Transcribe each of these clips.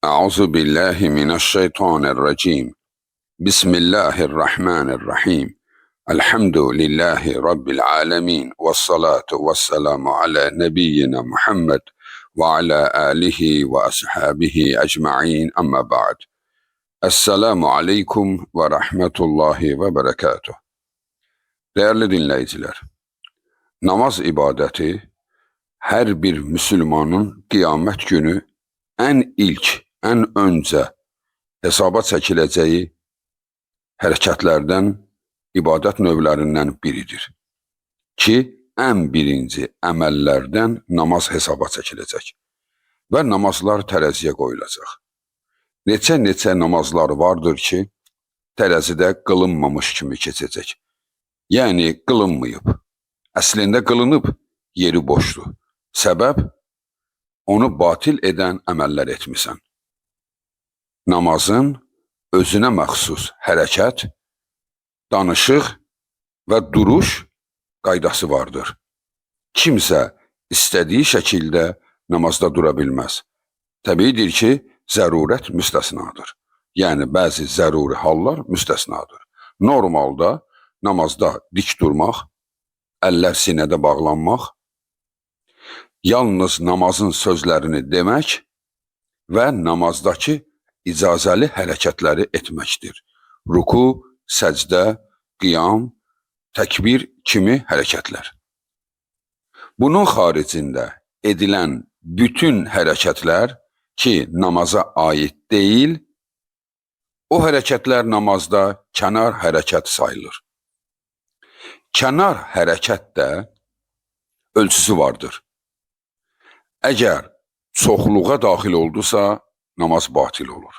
Euzu billahi mineşşeytanirracim. Bismillahirrahmanirrahim. Elhamdülillahi rabbil alamin ve salatu vesselamu ala nebiyyina Muhammed ve ala alihi ve ashabihi ecmaîn. Amma ba'd. Esselamu aleykum ve rahmetullahi ve berekatuh. Değerli dinleyiciler, namaz ibadəti hər bir müsəlmanın qiyamət günü ən ilk, ən öncə hesaba çəkiləcəyi hərəkətlərdən, ibadət növlərindən biridir. Ki, ən birinci əməllərdən namaz hesaba çəkiləcək və namazlar tərəziyə qoyulacaq. Neçə-neçə namazlar vardır ki, tərəzidə qılınmamış kimi keçəcək. Yəni qılınmayıb. Əslində qılınıb, yeri boşdur. Səbəb onu batil edən əməllər etmisən. Namazın özünə məxsus hərəkət, danışıq və duruş qaydası vardır. Kimsə istədiyi şəkildə namazda dura bilməz. Təbiidir ki, zərurət müstəsnadır. Yəni bəzi zəruri hallar müstəsnadır. Normalda namazda dik durmaq, əllər sinədə bağlanmaq, yalnız namazın sözlərini demək və namazdakı icazəli hərəkətləri etməkdir. Ruku, səcdə, qiyam, təkbir kimi hərəkətlər. Bunun xaricində edilən bütün hərəkətlər ki, namaza aid deyil, o hərəkətlər namazda kənar hərəkət sayılır. Kənar hərəkət də ölçüsü vardır. Əgər çoxluğa daxil oldusa, namaz batil olur.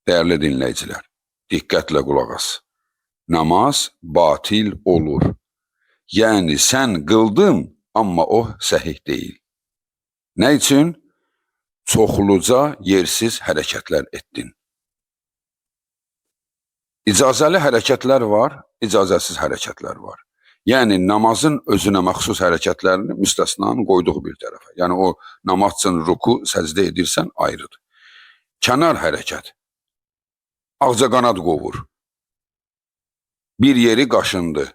Dəyərli dinləyicilər, diqqətlə qulaq as. Namaz batil olur. Yəni sən qıldın, amma o səhih deyil. Nə üçün? Çoxluca yersiz hərəkətlər etdin. İcazəli hərəkətlər var, icazəsiz hərəkətlər var. Yəni namazın özünə məxsus hərəkətlərini müstəsnanı qoyduq bir tərəfə. Yəni o namaz üçün ruku, səcdə edirsən ayrıdır. Kənar hərəkət. Ağcaqanad qovur. Bir yeri qaşındı.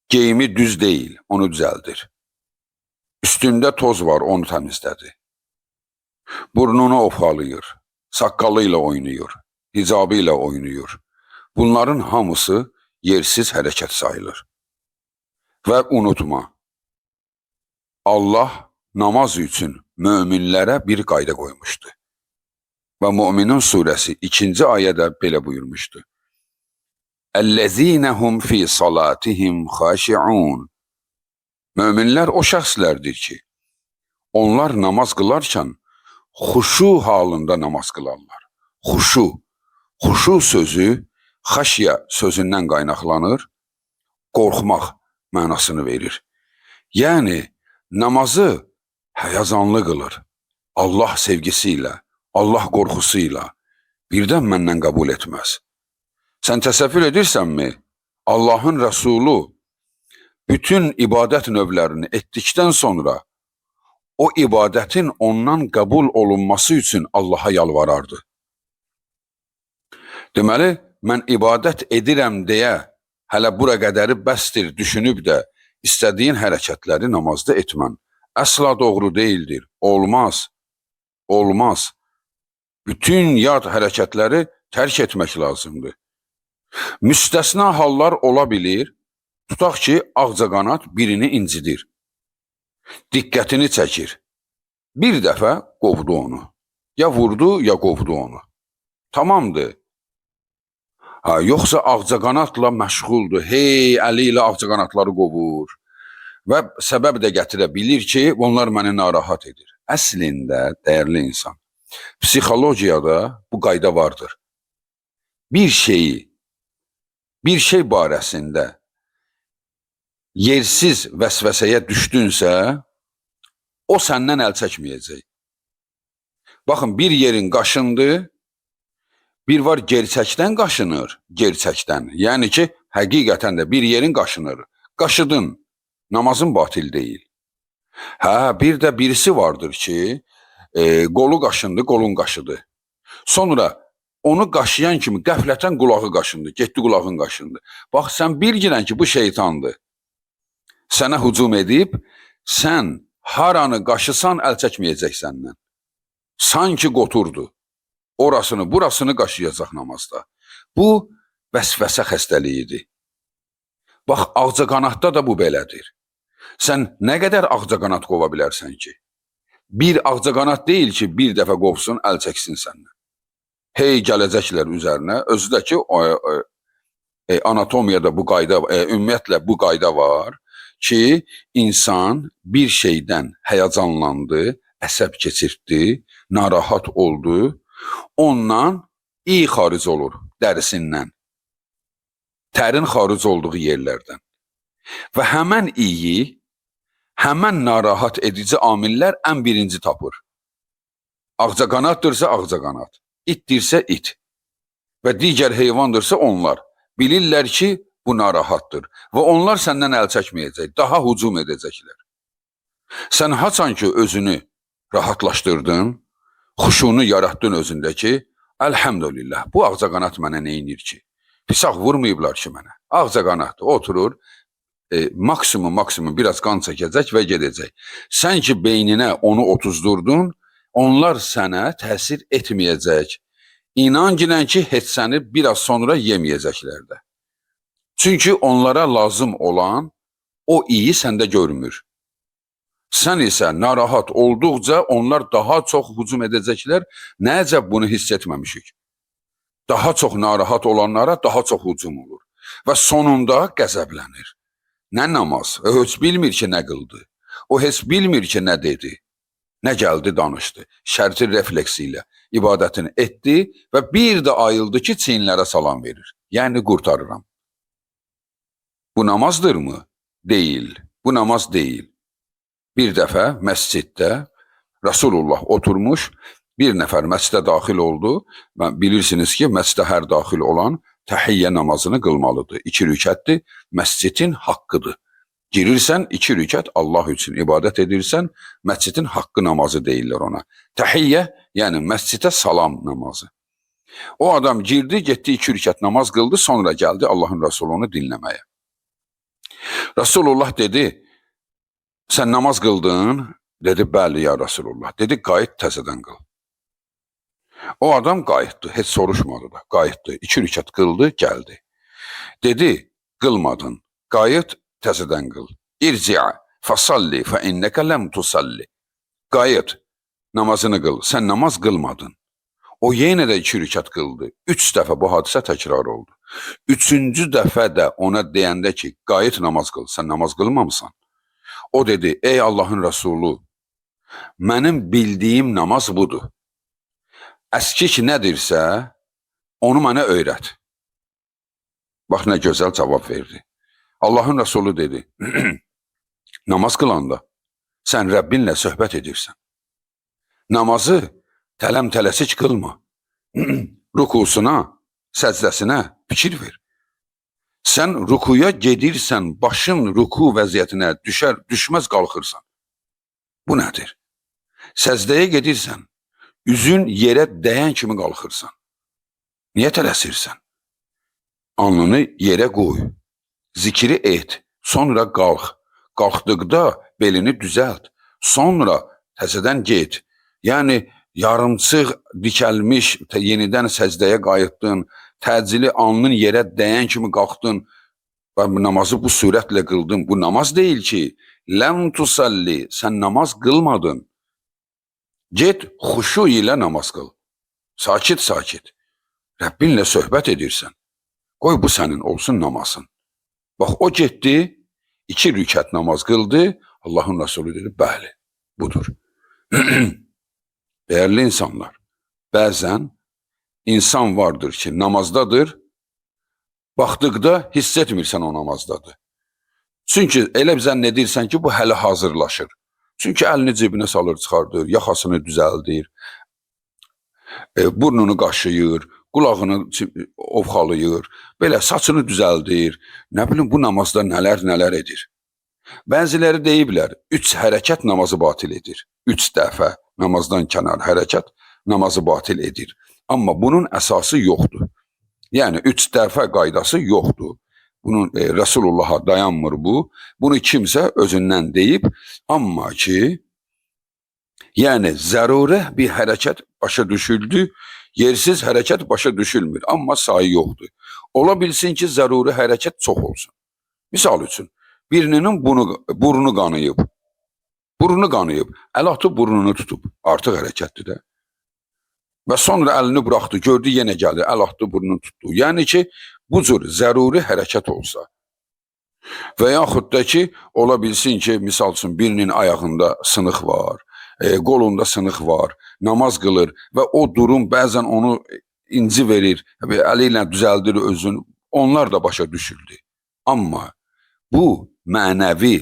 Geyimi düz deyil, onu düzəldir. Üstündə toz var, onu təmizlədi. Burnunu ofalayır, saqqalı ilə oynayır, hicabı ilə oynayır. Bunların hamısı yersiz hərəkət sayılır. Və unutma, Allah namaz üçün möminlərə bir qayda qoymuşdu. Və Müminun surəsi 2-ci ayədə belə buyurmuşdu. Əlləzīnə hum fi salatihim xaşi'un. Möminlər o şəxslərdir ki, onlar namaz qılarkən xuşu halında namaz qılarlar. Xuşu. Xuşu sözü xəşyə sözündən qaynaqlanır, qorxmaq mənasını verir. Yəni namazı həyəcanlı qılır. Allah sevgisi ilə, Allah qorxusu ilə birdən məndən qəbul etməz. Sən təsəvvür edirsənmi? Allahın Rəsulu bütün ibadət növlərini etdikdən sonra o ibadətin ondan qəbul olunması üçün Allaha yalvarardı. Deməli, mən ibadət edirəm deyə hələ bura qədəri bəsdir düşünüb də istədiyin hərəkətləri namazda etmən əsla doğru deyildir. Olmaz. Olmaz. Bütün yad hərəkətləri tərk etmək lazımdır. Müstəsna hallar ola bilir. Tutaq ki, ağcaqanad birini incidir. Diqqətini çəkir. Bir dəfə qovdu onu. Ya vurdu, ya qovdu onu. Tamamdır. Ha, yoxsa ağcaqanadla məşğuldur. Hey, əli ilə ağcaqanadları qovur. Və səbəb də gətirə bilir ki, onlar məni narahat edir. Əslində, dəyərli insan, psixologiyada bu qayda vardır. Bir şeyi, bir şey barəsində yersiz vəsvəsəyə düşdünsə, o səndən əl çəkməyəcək. Baxın, bir yerin qaşındı, bir var gerçəkdən qaşınır, gerçəkdən. Yəni ki, həqiqətən də bir yerin qaşınır. Qaşıdın, namazın batil deyil. Hə, bir də birisi vardır ki, Qolu qaşındı, qolun qaşıdı. Sonra onu qaşıyan kimi qəflətən qulağı qaşındı, getdi qulağın qaşındı. Bax, sən bilgirən ki, bu şeytandır. Sənə hücum edib, sən haranı qaşısan, əl çəkməyəcək səndən. Sanki qoturdu. Orasını, burasını qaşıyacaq namazda. Bu, vəsvəsə xəstəliyidir. Bax, ağcaqanadda da bu belədir. Sən nə qədər ağcaqanad qova bilərsən ki? Bir ağcaqanad deyil ki, bir dəfə qovsun, əl çəksin səndən. Hey gələcəklər üzərinə. Özü də ki, anatomiyada bu qayda, ümumiyyətlə bu qayda var ki, insan bir şeydən həyəcanlandı, əsəb keçirtdi, narahat oldu, ondan iyi xaric olur dərisindən. Tərin xaric olduğu yerlərdən. Və həmən iyi, həmən narahat edici amillər ən birinci tapır. Ağcaqanaddırsa ağcaqanad, itdirsə it və digər heyvandırsa onlar. Bilirlər ki, bu narahatdır və onlar səndən əl çəkməyəcək, daha hücum edəcəklər. Sən haçan ki özünü rahatlaşdırdın, xuşunu yaratdın özündə ki, əlhəmdülillah, bu ağcaqanad mənə neynir ki? Pisaq vurmayıblar ki mənə. Ağcaqanaddır, oturur, maksimum biraz qan çəkəcək və gedəcək. Sən ki beyninə onu otuzdurdun, onlar sənə təsir etməyəcək. İnan ginən ki, heç səni biraz sonra yeməyəcəklər də. Çünki onlara lazım olan o iyi səndə görmür. Sən isə narahat olduqca onlar daha çox hücum edəcəklər. Nəcəb bunu hiss etməmişik. Daha çox narahat olanlara daha çox hücum olur. Və sonunda qəzəblənir. Nə namaz? O heç bilmir ki, nə qıldı. O heç bilmir ki, nə dedi. Nə gəldi, danışdı. Şərti refleksi ilə ibadətini etdi və bir də ayıldı ki, çiyinlərə salam verir. Yəni, qurtarıram. Bu namazdırmı? Deyil. Bu namaz deyil. Bir dəfə məsciddə Rasulullah oturmuş, bir nəfər məscidə daxil oldu. Bilirsiniz ki, məscidə hər daxil olan təhiyyə namazını qılmalıdır. 2 rükətdir, məscidin haqqıdır. Girirsən, 2 rükət Allah üçün ibadət edirsən, məscidin haqqı namazı deyirlər ona. Təhiyyə, yəni məscidə salam namazı. O adam girdi, getdi 2 rükət namaz qıldı, sonra gəldi Allahın Rasulunu dinləməyə. Rasulullah dedi, sən namaz qıldın? Dedi, bəli ya Rasulullah. Dedi, qayıt təzədən qıl. O adam qayıtdı, heç soruşmadı da, qayıtdı. 2 rükət qıldı, gəldi. Dedi, qılmadın, qayıt təzədən qıl. İrci'a, fasalli, fe inneke lem tusalli. Qayıt, namazını qıl, sən namaz qılmadın. O yenə də 2 rükət qıldı. 3 dəfə bu hadisə təkrar oldu. 3-cü dəfə də ona deyəndə ki, qayıt namaz qıl, sən namaz qılmamısan. O dedi, ey Allahın Rəsulu, mənim bildiyim namaz budur. Əski ki nədirsə, onu mənə öyrət. Bax, nə gözəl cavab verdi. Allahın Rəsulu dedi, namaz qılanda sən Rəbbinlə söhbət edirsən. Namazı tələm-tələsik qılma. Rukusuna, səcdəsinə fikir ver. Sən rukuya gedirsən, başın ruku vəziyyətinə düşər, düşməz qalxırsan. Bu nədir? Səcdəyə gedirsən, üzün yerə dəyən kimi qalxırsan. Niyə tələsirsən? Alnını yerə qoy, zikri et, sonra qalx. Qalxdıqda belini düzəlt, sonra təzədən get. Yəni, yarımçıq dikəlmiş, yenidən səcdəyə qayıtdın, təcili alnın yerə dəyən kimi qalxdın və namazı bu sürətlə qıldın. Bu namaz deyil ki, ləm tusalli, sən namaz qılmadın. Get, xuşu ilə namaz qıl. Sakit, sakit. Rəbbinlə söhbət edirsən. Qoy bu sənin olsun namazın. Bax, o getdi, 2 rükət namaz qıldı. Allahın Rəsulü dedi, bəli, budur. Dəyərli insanlar, bəzən insan vardır ki, namazdadır, baxdıqda hiss etmirsən o namazdadır. Çünki elə zənn edirsən ki, bu hələ hazırlaşır. Çünki əlini cibinə salır, çıxardır, yaxasını düzəldir, burnunu qaşıyır, qulağını ovxalayır, belə saçını düzəldir. Nə bilim, bu namazda nələr nələr edir. Bəziləri deyiblər, 3 hərəkət namazı batil edir. 3 dəfə. Namazdan kənar hərəkət namazı batil edir. Amma bunun əsası yoxdur. Yəni 3 dəfə qaydası yoxdur. Bunun Resulullah'a dayanmır bu. Bunu kimsə özündən deyib, amma ki, yəni zəruri bir hərəkət başa düşüldü, yersiz hərəkət başa düşülmür, amma sayı yoxdur. Ola bilsin ki, zəruri hərəkət çox olsun. Misal üçün, birinin burnu qanıyıb, burnu qanıyıb, əl atıb burnunu tutub, artıq hərəkətdir də. Və sonra əlini buraxdı, gördü yenə gəlir, əl atdı, burnunu tutdu. Yəni ki, bu cür zəruri hərəkət olsa və yaxud da ki, ola bilsin ki, misal üçün birinin ayağında sınıq var, qolunda sınıq var, namaz qılır və o durum bəzən onu inci verir, əli ilə düzəldir özünü, onlar da başa düşüldü. Amma bu mənəvi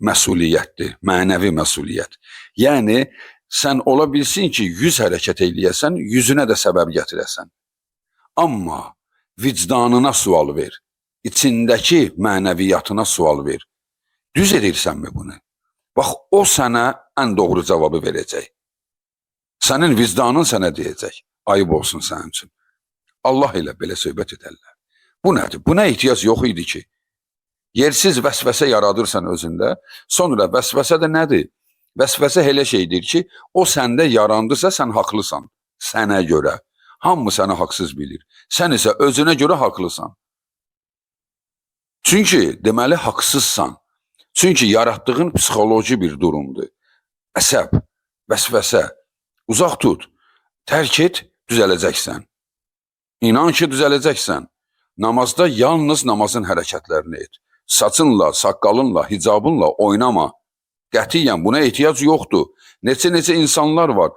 məsuliyyətdir, mənəvi məsuliyyət. Yəni, sən ola bilsin ki, 100 hərəkət eləyəsən, 100-ünə də səbəb gətirəsən. Amma vicdanına sual ver, içindəki mənəviyyatına sual ver. Düz edirsənmi bunu? Bax, o sənə ən doğru cavabı verəcək. Sənin vicdanın sənə deyəcək, ayıb olsun sənin üçün. Allah ilə belə söhbət edərlər. Bu nədir? Buna ehtiyac yox idi ki. Yersiz vəsvəsə yaradırsan özündə, sonra vəsvəsə də nədir? Vəsvəsə elə şeydir ki, o səndə yarandısa sən haqlısan, sənə görə. Hamı səni haqsız bilir. Sən isə özünə görə haqlısan. Çünki deməli haqsızsan. Çünki yaratdığın psixoloji bir durumdur. Əsəb, vəsvəsə, uzaq tut, tərk et, düzələcəksən. İnan ki, düzələcəksən. Namazda yalnız namazın hərəkətlərini et. Saçınla, saqqalınla, hicabınla oynama. Qətiyyən buna ehtiyac yoxdur. Neçə-neçə insanlar var.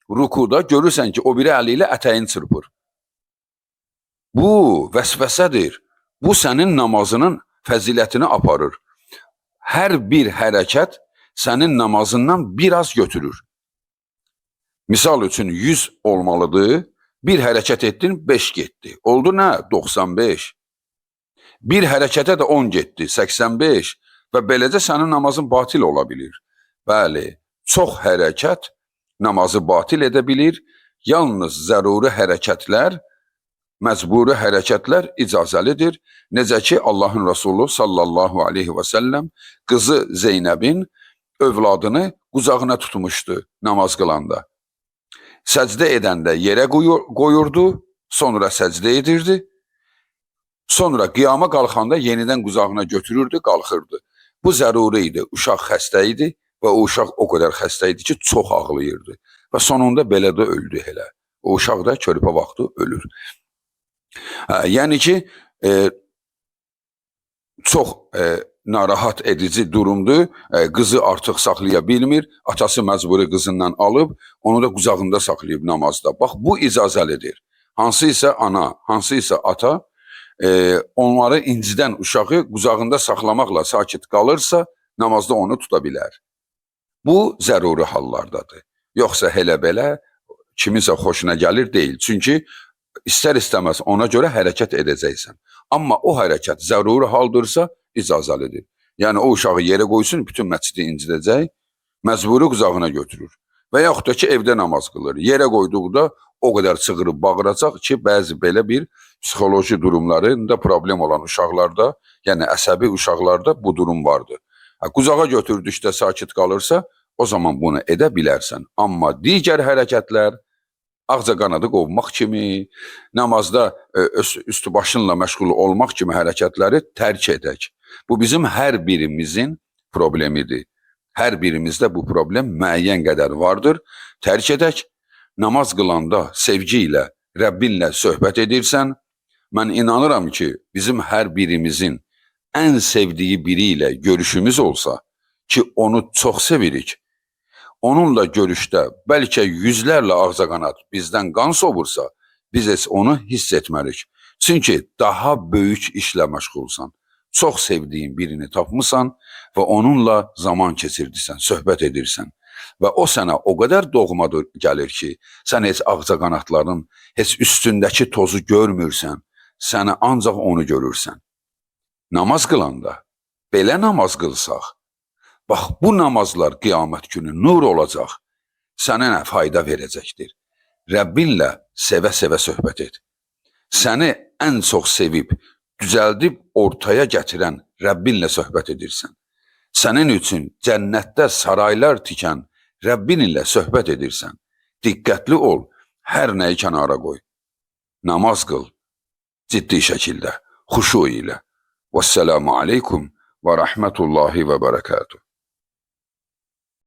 Rukuda görürsən ki, o biri əli ilə ətəyini çırpır. Bu vəsvəsədir. Bu sənin namazının fəzilətini aparır. Hər bir hərəkət sənin namazından biraz götürür. Misal üçün 100 olmalıdır. Bir hərəkət etdin, 5 getdi. Oldu nə? 95. Bir hərəkətə də 10 getdi, 85. Və beləcə sənin namazın batil ola bilir. Bəli, çox hərəkət namazı batil edə bilir. Yalnız zəruri hərəkətlər, məcburi hərəkətlər icazəlidir. Necə ki, Allahın Resulü sallallahu aleyhi və səlləm qızı Zeynəbin övladını qucağına tutmuşdu namaz qılanda. Səcdə edəndə yerə qoyurdu, sonra səcdə edirdi. Sonra qiyama qalxanda yenidən qucağına götürürdü, qalxırdı. Bu zəruri idi. Uşaq xəstə idi və o uşaq o qədər xəstə idi ki, çox ağlayırdı. Və sonunda belə də öldü elə. O uşaq da körpə vaxtı ölür. Yəni ki, çox narahat edici durumdur. Qızı artıq saxlaya bilmir. Atası məcburi qızından alıb, onu da qucağında saxlayıb namazda. Bax, bu icazəlidir. Hansı isə ana, hansı isə ata onları incidən uşağı qucağında saxlamaqla sakit qalırsa, namazda onu tuta bilər. Bu zəruri hallardadır. Yoxsa elə belə kiminsə xoşuna gəlir deyil. Çünki istər-istəməz ona görə hərəkət edəcəksən. Amma o hərəkət zəruri haldırsa, icazəlidir. Yəni o uşağı yerə qoysun, bütün məscidi incidəcək, məcburi qucağına götürür. Və yaxud da ki, evdə namaz qılır. Yerə qoyduqda o qədər çığırıb bağıracaq ki, bəzi belə bir psixoloji durumlarında problem olan uşaqlarda, yəni əsəbi uşaqlarda bu durum vardır. Qucağa götürdükdə sakit qalırsa, o zaman bunu edə bilərsən. Amma digər hərəkətlər, ağcaqanadı qovmaq kimi, namazda üstü başınla məşğul olmaq kimi hərəkətləri tərk edək. Bu bizim hər birimizin problemidir. Hər birimizdə bu problem müəyyən qədər vardır. Tərk edək. Namaz qılanda sevgi ilə, Rəbbinlə söhbət edirsən, mən inanıram ki, bizim hər birimizin ən sevdiyi biri ilə görüşümüz olsa, ki onu çox sevirik, onunla görüşdə bəlkə yüzlərlə ağcaqanad bizdən qan sovursa, biz heç onu hiss etmərik. Çünki daha böyük işlə məşğulsan. Çox sevdiyin birini tapmısan və onunla zaman keçirdirsən, söhbət edirsən. Və o sənə o qədər doğma gəlir ki, sən heç ağcaqanadların, heç üstündəki tozu görmürsən, sənə ancaq onu görürsən. Namaz qılanda belə namaz qılsaq, Bax, bu namazlar qiyamət günü nur olacaq. Sənə nə fayda verəcəkdir. Rəbbinlə sevə-sevə söhbət et. Səni ən çox sevib, düzəldib ortaya gətirən Rəbbinlə söhbət edirsən. Sənin üçün cənnətdə saraylar tikən Rəbbin ilə söhbət edirsən. Diqqətli ol, hər nəyi kənara qoy. Namaz qıl, ciddi şəkildə, xuşu ilə. Vəssalamu aleykum və rəhmətullahi və bərəkatuhu.